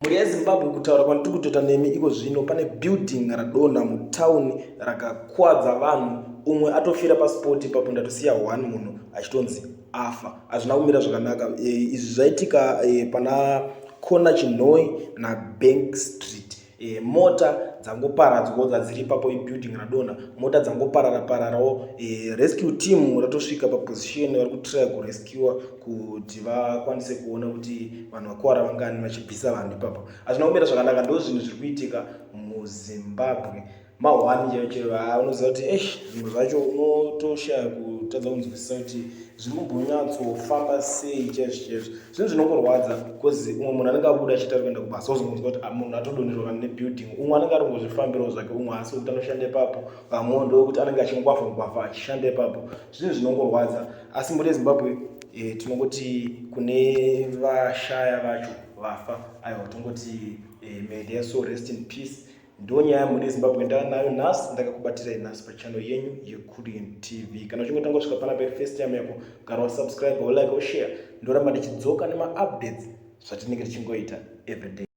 Mhuri yeZimbabwe, kutaura kwandiri kutoita nemi iko zvino, pane building radonha mutown, rakakwadza vanhu. Umwe atofira paspot ipapo. Ndatosiya one munhu achitonzi afa. Hazvina kumira zvakanaka. Izvi zvaitika pana Kona Chinhoyi naBank Street. Mota dzangoparadzwawo dzadziri ipapo. Ibuilding radonha, mota dzangoparara pararawo. Rescue team ratosvika paposition, vari kutry kurescua kuti vakwanise kuona kuti vanhu vakuwara vangani, vachibvisa vanhu ipapo. Hazvina kumira zvakanaka. Ndo zvinhu zviri kuitika muZimbabwe, mahwani chaivo chaivo. Unoziva kuti esh, zvinhu zvacho unotoshaya kutadza kunzwisisa kuti zviri kumbonyatsofamba sei chaizvo chaizvo. Zvinhu zvinongorwadza because umwe munhu anenge abuda achiita ari kuenda kubasa, wozongonzwa kuti munhu atodonherwa kana nebuilding. Umwe anenge ari kungozvifambirawo zvake, umwe haasi wekuti anoshanda ipapo, vamwewo ndokuti anenge achingwavha ngwavha achishanda ipapo. Zvinhu zvinongorwadza. Asi mhuri yeZimbabwe, tinongoti kune vashaya vacho vafa, aiwa, tongoti may their soul rest in peace. Ndo nyaya, mhuri yeZimbabwe, ndanayo nhasi, ndakakubatirai nhasi pachannel yenyu yeKurian TV. Kana uchingotanga kusvika panapa iri first time yako, gara wasubscribe, wolike, woshare. Ndoramba ndichidzoka nemaupdates zvatinenge tichingoita everyday.